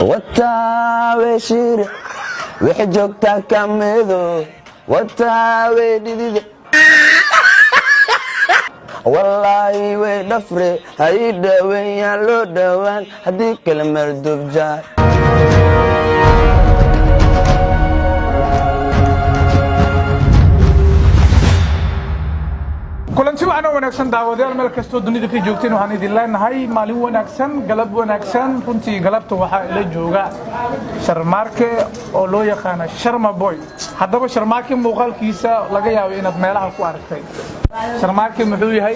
Wataa shire, wixii joogtaa kamido, wataa way dhidide, wallaahi way dhafre. Ha ii dhaweeyaan, loo dhowaan, haddii kale mardubjaar. Kulanti waxaana wanaagsan, daawadayaal, meel kastoo dunida ka joogteen, waxaan idin leenahay maalin wanaagsan, galab wanaagsan. Runtii galabta waxaa ila jooga Sharmaarke oo loo yaqaano Sharma Boy. Haddaba Sharmaarke muuqaalkiisa laga yaabo inaad meelaha ku aragtay. Sharmaarke muxuu yahay?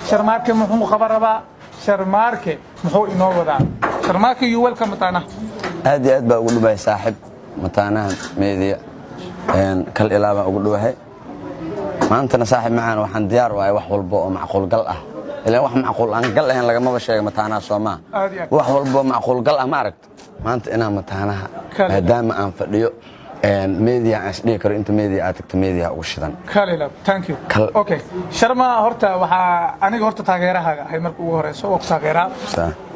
Sharmaarke muxuu qaba rabaa? Sharmaarke muxuu inoo wadaa? Sharmaarke, you welcome mataana. Aad iyo aad baa ugu dhuwahay, saaxib, Mataanaha Media. Kal ilaa baan ugu dhuwahay maantana, saaxib macaan. Waxaan diyaar u ahay wax walba oo macquul gal ah, ilaan wax macquul aan gal ahayn lagamaba sheega Mataanaha, soomaa? Aad iyo aad. Wax walba oo macquul gal ah, ma aragta, maanta inaan Mataanaha Kal. maadaama aan fadhiyo media, aan isdhihi karo inta media aad tagto media ugu shidan. Kalila, thank you. Okay, Sharma, horta waxaa aniga horta taageerahaaga ahay marka ugu horeyso, waa ku taageeraa.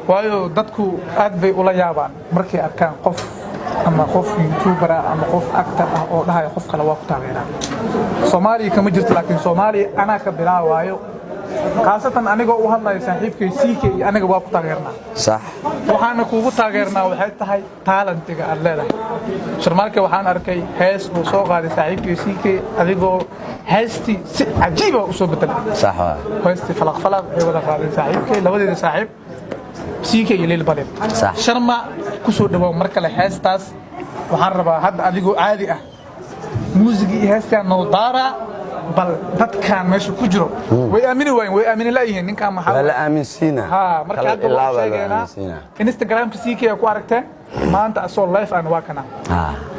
Waayo dadku aad bay ula yaabaan markay arkaan qof ama qof youtuber ah ama qof actor ah oo dhahaya qof kale waa ku taageeraa. Soomaaliya kama jirto, laakiin Soomaaliya anaa ka bilaawaayo, khaasatan anigoo u hadlayo saaxiibkay CK iyo aniga, waa ku taageernaa. Waxaana kuugu taageernaa waxay tahay talentiga aad leedahay, Sharmaarke. Waxaan arkay hees uu soo qaaday saaxiibkay CK, adigoo heestii si cajiiba u soo bedelay. Sax waa. Heestii Falaq Falaq ay wada qaadeen saaxiibkay, labadeeda saaxiib CK iyo Lil Balil. Sharma, ku soo dhawaaw mar kale. Heestaas waxaan rabaa hadda adigoo caadi ah muusigii iyo heestaan noo daara. Bal dadkan meesha ku jiro way aamini waayeen, way aamini la'yihiin ninkan maxaa. Waa la aaminsiina. Ha, marka Kal hadda ilaa waxaan baa la sheegaynaa aaminsiina. Instagramka CK ku aragteen maanta asoo live aan waa kana.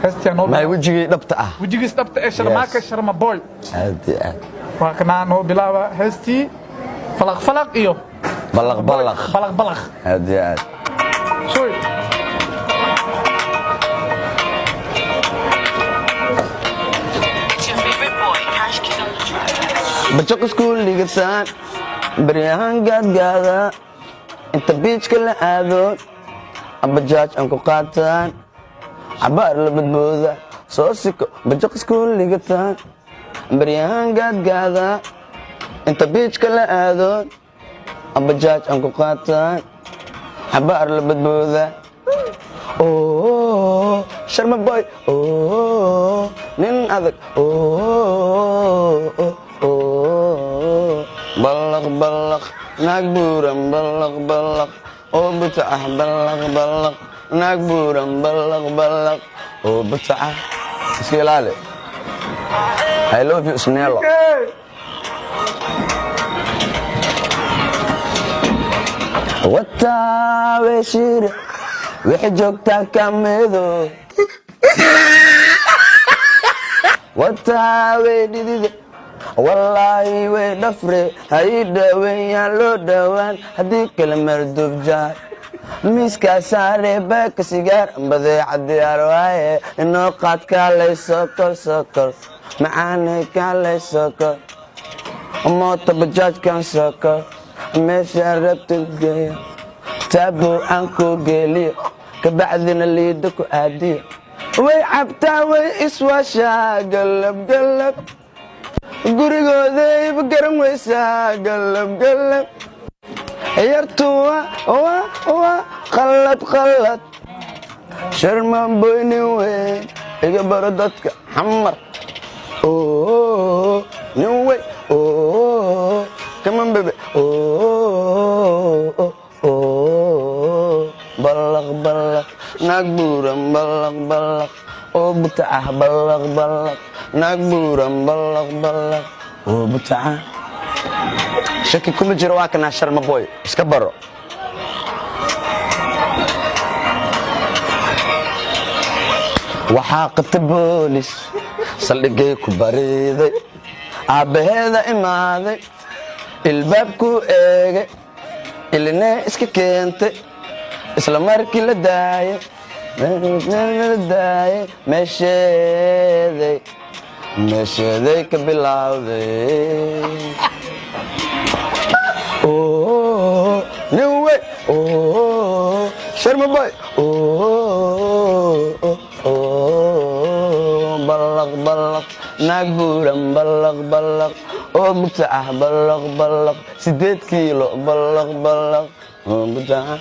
Heestaan noo May wejigii dhabta ah. Wejigiis dhabta ee Sharmaaka. Yes. Sharma Boy. Aad iyo aad. Waa kanaa, noo bilaaba heestii Falaq Falaq iyo Ballaq Ballaq. Balaq Balaq. Aad iyo aad. Sooy. It's your favorite boy, Cash Kid on the track. Bajaq iskuuligataan, baryahan gaadgaada, inta beachka la aado, bajaaj aan ku qaataan, cabaar la badbooda, soo siko. Bajaq iskuuligataan, baryahan gaadgaada, inta beachka la aado, bajaaj aan ku qaataan, cabaar la badbooda. Oh, Sharma Boy, oh, nin adag, oh, oh, oh. Ballaq ballaq, naag buuran, ballaq ballaq, oo buta ah, ballaq ballaq, naag buuran, ballaq ballaq, oo buta ah. Iska ilaali. I love you, Snello. Hey. Wataa shire, wixii joogtaa kamido, wataa way dhidide, wallaahi way dhafre. Ha ii dhaweeyaan, loo dhowaan, haddii kale mardubjaar. Miiskaa saare baaka sigaar, badeeca diyaar waaye, inoo qaad. Kaalay sokor, sokor macaanay, kaalay sokor, mooto bajaajkan sokor, meeshaan rabtid geeyo, taabow aan ku geeliyo, kabacdina liida ku aadiyo. Way cabtaa, way iswaashaa, galab galab gurigoodayba garan weysaa, galab galab. Yartu waa qalad qalad. Sharma Boy nin weyn, iga baro dadka Xamar. Oh, nin weyn, oh, come on baby, oh, oh, oh. Ballaq ballaq, naag buuran, ballaq ballaq, oo buta ah, ballaq ballaq, naag buuran, ballaq ballaq, oo buta ah. Shaki kuma jiro, waa kanaa Sharma Boy, iska baro. Waxaa qabta boolis, saldhigay ku bariiday, aabbaheeda imaaday, ilbaabkuu eegay, ilinee iska keentay, isla markii la daayay, la daayay, meesheeday meesheeday ka bilowday. Oh, nin wey, oh, Sharma Boy, oh. Naag buuran ballaq ballaq oo bugta ah, ballaq ballaq, 8 kiilo, ballaq ballaq oo bugta ah.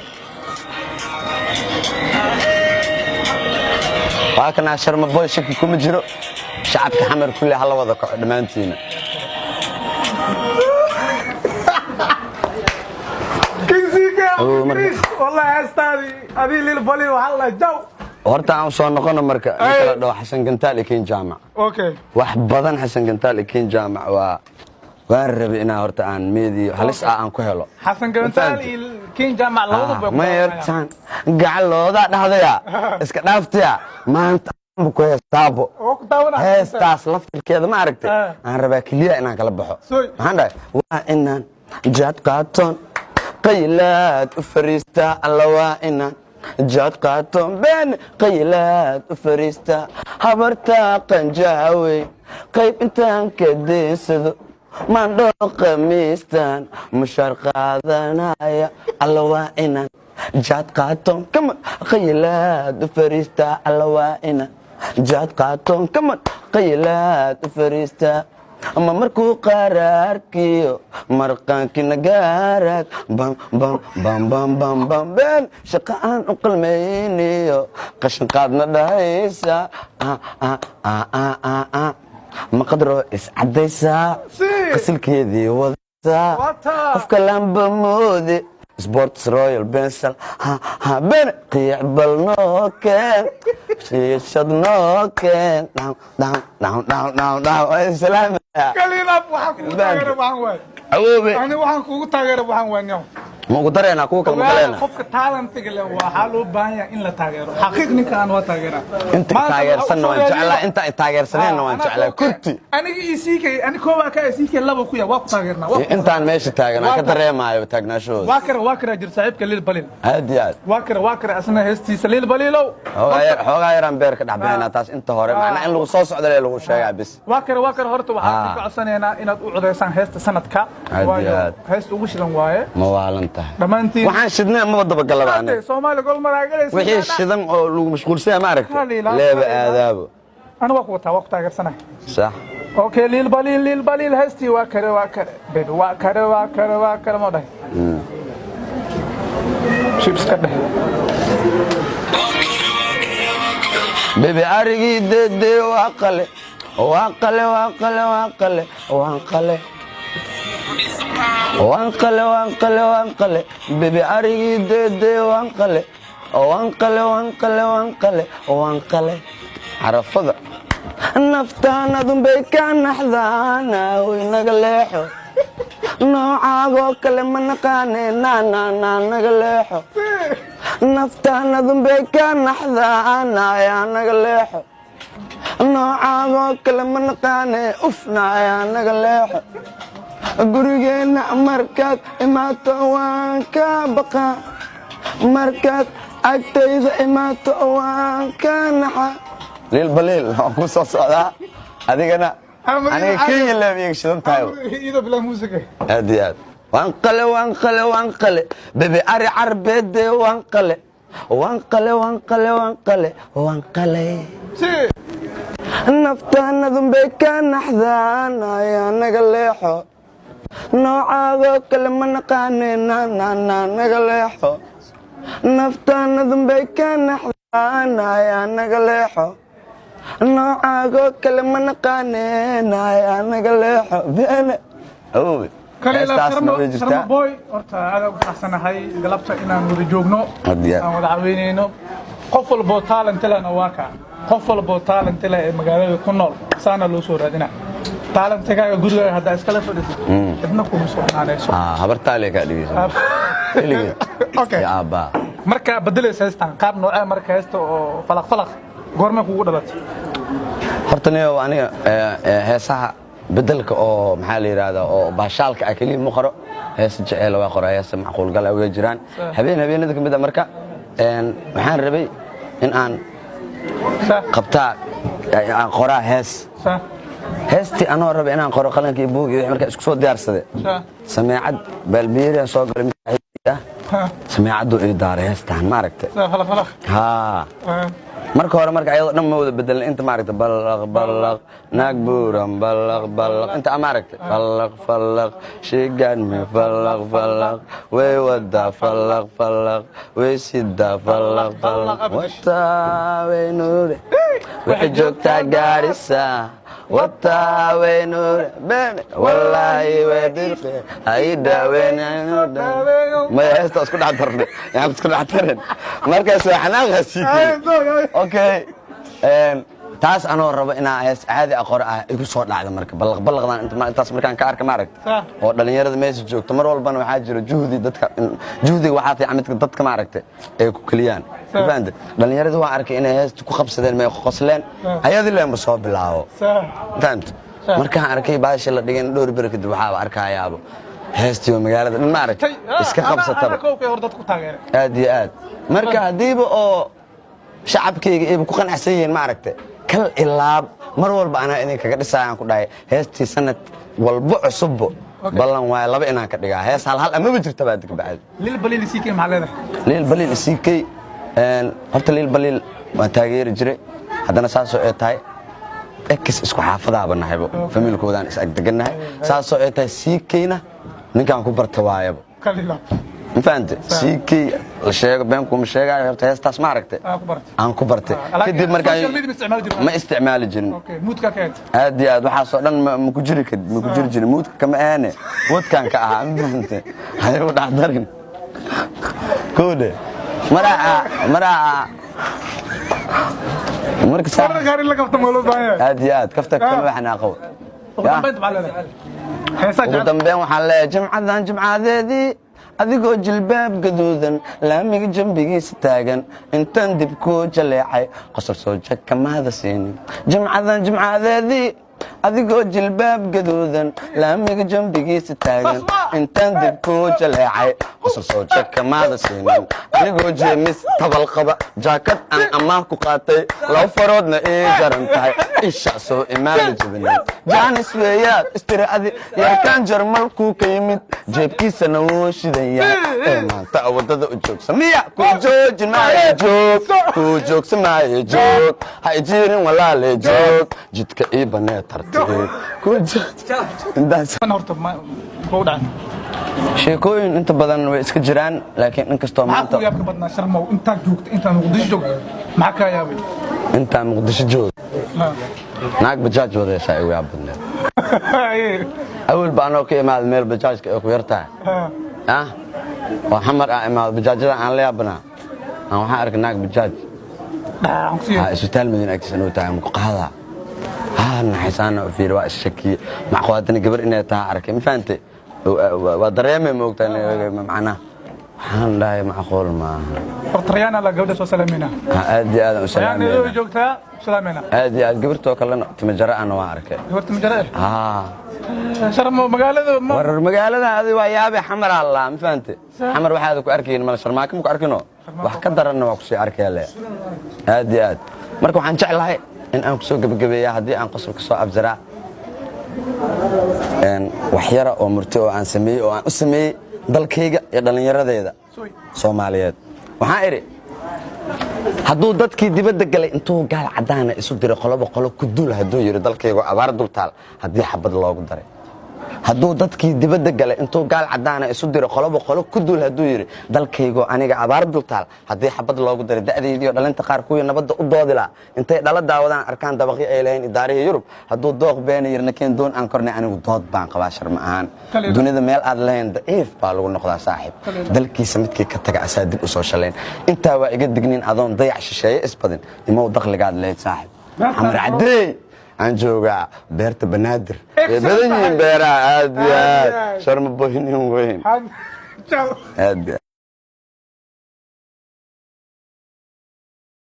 Waa kanaa Sharma Boy, shaki kuma jiro. Shacabka Xamar kulle hala wada kaco dhammaantiina. Kinsiga. Oo, marka- Chris, wallahi heestaadii adii Lil Baliil waxaa la jaw. Horta aan soo noqono marka ninka la dhaho Xasan Gantaal iyo Ken Jaamac. Wax badan Xasan Gantaal iyo Ken Jaamac waan rabay inaa horta aan meediyo halis ah aan ku helo. Xasan Gantaal iyo Ken Jaamac labaduba way ku Ma daawanayaan. yartaan gacaloodaa dhahdaya iska dhaaftaya maanta aanba ku heestaabo. Oo ku daawanaya. Heestaas laftirkeeda ma aragtay? Ah. Aan rabaa keliya inaan kala baxo. Soy. Maxaan dhahay? Waa inaan jaad qaatoon qaylaad u fariistaa. Alla, waa inaan jaad qaatoon been qaylaad u fariistaa. Habartaa qanjaawey qayb intaan ka deensado, maandhoo khamiistaan mushaar qaadanaya. Alla, waa inaan jaad qaatoon kama qaylaad u fariistaa. Alla, waa inaan jaad qaatoon kama qaylaad u fariistaa. Ama markuu qaraarkiyo marqaankina gaaraad bam bam bam bam bam bam been shaqa aan u qalmayniyo qashin qaadna dhahaysa. Ah, ah, ah, ah, ah, ah. Maqadro iscaddaysaa. Si. Qasilkeedii wadaysaa. Wata. Qofka lamba moode Sports Royal Pencil ha ha ben qiic bal noo keen, shiishad noo keen, dhaw dhaw dhaw dhaw dhaw dhaw. Ay, salaamaya. Kaliilab waxaan kugu taageera waxaan waay. Awoobe. Ani waxaan kugu taageera waxaan waay niyow. Ma ugu dareynaa kuwa kale ma Ogaada, galeena? Qofka talentiga leh waxaa loo baahan yahay in la taageero. Xaqiiq ninkaan waa taageeraa. Inta Maanta taageersanna waxaa waan u soo jeclaa, inta ay taageersaneenna waan Anaa jeclaa. Kurti. Aniga ii siikay, ani koobaa ka siikay, laba ku yaa, waa ku taageernaa. Waa ku Intaan meesha taagan aan ka Waa dareemaayo taagnaashahooda. Waa kara, waa kara jir saaxiibka Lil Balil. Aad iyo aad. Waa kara, waa kara asna heestiisa Lil Baliilow. Xoogaa yaraan beer ka dhex bixinaa taas inta hore, macnaa in lagu soo socdo lee lagu sheegaa bis. Waa kara, waa kara. Horta waxaan ka codsanaynaa inaad u codeysaan heesta sanadka. Aad iyo Waayo aad. heesta ugu shidan waaye. Ma waalan tahay? Dhammaantiin. Waxaan shidnay amaba dabagalaba aniga. Soomaali gol maraagelaysa. Wixii shidan oo lagu mashquulsan ma aragtay? Kaliila, leeba kaliila. Aadaabo. Ana waa ku wataa, waa ku taageersanahay. Sax. Okay, Lil Balil, Lil Balil, heestii waa kare, waa kare baby, waa kare, waa kare, waa kare. Ma dhahay chips ka dheh. Bebe arigii dede waa qale, waa qale, waa qale, waa qale, waan qale, waan qale, waan qale, waan qale. Bebe arigii dede waan qale, waan qale, waan qale, waan qale, waan qale. Carafada naftaanadunbay ka naxdaana naga leexo, noocaagoo kale ma naqaane naanana naga leexo. Naftaanadunbay ka naxdaanayaa naga leexo, noocaagoo kale ma naqaane ufnaayaa naga leexo. Gurigeenna markaad imaato waan ka baqaa, markaad agtayda imaato waan ka naxa. Liil Baliil waan ku soo socdaa adigana. Aniga Kenya leeb iiga shidan tahay. Iyadoo bilaa muusiga. Aad iyo aad. Waan qale, waan qale, waan qale. Bebe ari carbeede waan qale, waan qale, waan qale, waan qale, waan qale. Si. Naftaanadunbay ka naxdaanaya naga leexo, noocaagoo kale ma naqaane naanana naga leexo. Naftaanadunbay ka naxdaanaya naga leexo, noocaagoo kale ma naqaane naya naga leexo beene awoowe. Kaliila. Heestaasna way Sharma jirtaa. Boy, horta aad ugu faraxsanahay galabta inaan wada joogno, Aad iyo aad. aan wada caweyneyno. Qof walboo talent lehna waa kaa, qof walboo talent leh ee magaalada ku nool saana loo soo raadina. Talentigaaga gurigaaga haddaa iskala fadhisid, cidna kuma soo imaanayso. Ah, habartaalee kaa dhigeysa keligeed. Okay. Iyo aabbaa. Marka bedelaysa heestan qaab noocee? Marka heesta oo falaq falaq goormay kugu dhalatay? Horta niyow, aniga heesaha bedelka oo maxaa la yidhahdaa oo baashaalka ah keliya ma qoro. Heesa jeceela waa qoraa, heesa macquul gala way jiraan. Habeen habeenada ka mid a marka waxaan rabay in aan qabtaa aan qoraa hees. Heestii anoo raba inaan qoro, qalanka iyo buug iyo wixii markaa isku soo diyaarsade, sameecad baalbiyeeriyan soo galay mid saaxiibkii ah. Sameecaddu ii daaray heestaan, ma aragtay? Falaq falaq. Haa. Marka hore marka ayadoo dhan ma wada bedelin. Inta maaragta, ballaq ballaq naag buuran, ballaq ballaq, inta maaragta, fallaq fallaq shiganme, fallaq fallaq way wadaa, fallaq fallaq way sidaa, fallaq fallaq wataa way nuure, waxay joogtaa Gaarisa, wataa way nuure bene, wallaahi way dirqe hay dhaweyn. Maya, heesta isku dhex darne, yaan isku dhex darin. Markaas waa xanaaqa siikay. Okay, taas anoo rabo inaa hees caadi ah qore ah igu soo dhacda. Marka ballaq ballaqdan intaas markaan ka arka, maaragta, oo dhalinyarada meesha joogto, mar walbana waxaa jira juhdi dadka, juhdiga waxaa fiican midka dadka, maaragta, ay ku keliyaan. Ma fahamtay? Dhalinyarada waan arkay inay heesta ku qabsadeen, may qosleen, ayadii leenba soo bilaabo. Ma fahamtay? Markaan arkay baasha la dhigin dhowr beri kadib, waxaaba arkayaaba heestii oo magaalada dhan, maaragta, iska qabsataba. Kowkay hor dad ku taageeray. Aad iyo aad. Marka haddiiba oo shacabkayga ayba ku qanacsan yihiin, maaragta, kal ilaab mar walba anaa idin kaga dhisayaan ku dhahay heestii sanad walbo cusubbo. Ballan waaye, laba inaan ka dhigaa hees, hal hal amaba jirta baa bacdi. Lil Baliil CK maxaa leedahay? Liil Baliil CK, horta Liil Baliil waan taageeri jiray. Haddana saasoo ay tahay, ex isku xaafadaaba nahaybo, familkoodaan is agdegannahay. Saasoo ay tahay, CK-na ninkaan ku barta waayaba. Kal ilaab. Ma fahante? CK la sheego, been kuma sheegaayo. Horta heestaas ma aragtay? Aa ku bartay. Aan ku bartay. Laakiin kadib markaan social media ma isticmaali jirin? Ma isticmaali jirin. Okay, mood-ka ka eegtay. Aad iyo aad. Waxaasoo dhan ma ku jiri ma ku jiri jirin. Mood-ka kama ahane, wadkaan ka ahaa. Ma fahante? Hayu dhexdarin kowdhe maraaca maraaca marka Mararka qaar in la qabto ma loo baahan yahay. Aad iyo aad, kafta kama xanaaqo. Ugu dambeynta maxaa leedahay? Heesaa Ugu jecel. dambeyn waxaan leeyahay, jimcadan jimcadeedii, adigoo jilbaab gaduudan laamiga jambigiisa taagan, intaan dib kuu jaleecay, qosol soo jag kamaada siinin. Jimcadan jimcadeedii, adigoo jilbaab gaduudan laamiga jambigiisa taagan, intaan dib kuu jaleecay, qosol soo jag kamaada siinin. Anigoo jeemis tabal qaba, jaakad aan amaah ku qaatay, laba faroodna ii jaran tahay, isha soo imaada jibinin, jaanis weeyaad istiri adi yarkaan Jarmalkuu ka yimid, jeebkiisana wuu shidan yahay ee maanta waddada u joogsa miya? Ku joojin maayo, joog, ku joogsa maayo, joog, ha ijiirin walaale, joog, jidka ii banee, tartiib ku jooj. Horta ma ku dhacay? Sheekooyin inta badan way iska jiraan, laakiin inkastoo Maxaa maanta ku yaabka badnaa, Sharmow, intaad joogta, intaan Muqdisho joogta, maxaa kaa yaabay? Intaan Muqdisho joog, naag bajaaj wadaysaa igu yaab badneed. Awal ba anoo ka imaada meel bajaajka ay ku yar tahay ah oo Xamar ah imaado, bajaajyada aan la yaabanaa, aan waxaan arkay naag bajaaj ha Isbitaal Madiina agtiisa noo tahay maku qaadaa ha naxaysaana u fiiri, waa isshakiye macquwaadana gabar inay tahay arkay. Ma fahantay? Waa dareemay, ma ogtahay? Macnaha waxaan dhahay, macquul maaha. Horta Rayaan la gabadha soo salaamayna. Ha, aad iyo aad aan u Rayaan Nairobi salaamayna. joogtaa, salaamayna. Aad iyo aad. Gabartoo kalena timajara ana waan arkay. Gabarta majara. Ha. Sharmo, magaalada ma Warar magaalada adi waa yaabe. Xamar alla, ma fahante? Xamar waxaada ku arkayn mala, Sharmaaka ma ku arkino, wax ka daranna waa kusii arkaya le. Aad iyo aad. Marka waxaan jeclahay in aan kusoo gebagabeeya, haddii aan qosolka soo abjaraa, wax yara oo murti oo aan sameeyey, oo aan u sameeyey dalkayga iyo dhallinyaradeeda Soomaaliyeed. Waxaan idhi, hadduu dadkii dibadda galay intuu gaal caddaana isu diray, qoloba qolo ku dul hadduu yidhi, dalkaygo abaar dultaal haddii xabad loogu daray, hadduu dadkii dibadda galay intuu gaal caddaana isu diray, qoloba qolo ku dul hadduu yidhi, dalkaygoo aniga abaar dultaal haddii xabad loogu daray, da'daydiiyo dhalinta qaar kuwii nabadda u doodi lahaa intay dhala daawadaan arkaan dabaqyo ay lahayn idaarihii Yurub, hadduu dooq beena yirna keen doon aan kornay, anigu dood baan qabaa, sharma ahaan. Dunida meel aad lahayn daciif baa lagu noqdaa, saaxiib. Dalkiisa midkii ka taga asaa dib u soo shalayn. Intaa waa iga dignin, adoon dayac shisheeye isbadin, imow dakhligaad lahayd, saaxiib. Xamar Cadeey aan joogaa, beerta Banaadir way badan yihiin beeraha. Aad iyo aad. Sharma boynin weyn. Aad iyo aad.